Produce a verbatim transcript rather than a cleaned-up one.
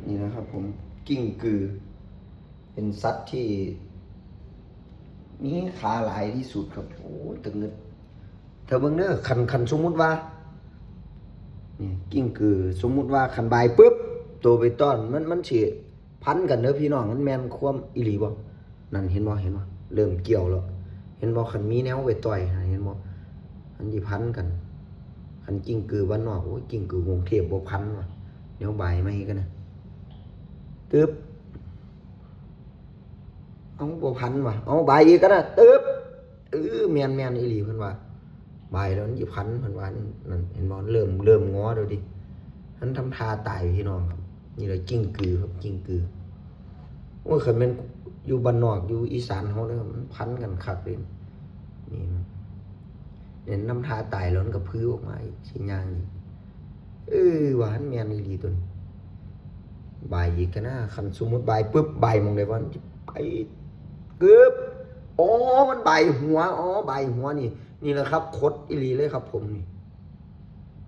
นี่นะครับผม กิ้งกือ เป็นสัตว์ที่มีขาหลายที่สุดครับ โอ้ยตะงึด ถ้าเบิ่งเด้อ คัน คันสมมุติว่า นี่ กิ้งกือ สมมุติว่าคันบ่ายปุ๊บ โตไปต้อน มัน มันสิพันกันเด้อพี่น้อง มันแม่นความอีหลีบ่ นั่นเห็นบ่ เห็นบ่ เริ่มเกี่ยวแล้ว เห็นบ่ คันมีแนวไปต่อยนะ เห็นบ่ มันสิพันกัน คันกิ้งกือบ้านนอก โอ้ย กิ้งกือกรุงเทพฯ บ่พันว่ะ แนวบ่ายมาอีกนะ ตึ๊บ เอาบ่พันว่ะ เอาบ่ายอีกนะ ตึ๊บ เออ แม่นๆ อีหลีเพิ่นว่า บ่ายแล้วมันสิพันเพิ่นว่า นั่น เห็นบ่ เริ่ม เริ่มงอแล้วดิ มันทำท่าตายพี่น้องครับ นี่แหละกิ้งกือครับ กิ้งกือ โอ้ย คันแม่นอยู่บ้านนอก อยู่อีสานเฮาเด้อ มันพันกันคักเลย นี่นะ เนี่ยนำท่าตายแล้วมันก็พื้อออกมาอีก สิย่างอีก เออ ว่ามันแม่นอีหลีตัวนี้ บ่ายอีกนะ คันสมมุติบ่ายปุ๊บ บ่ายหม่องใดวะ มันสิไป กึบ อ๋อ มันบ่ายหัว อ๋อ บ่ายหัวนี่ นี่แหละครับ ขดอีหลีเลยครับผมนี่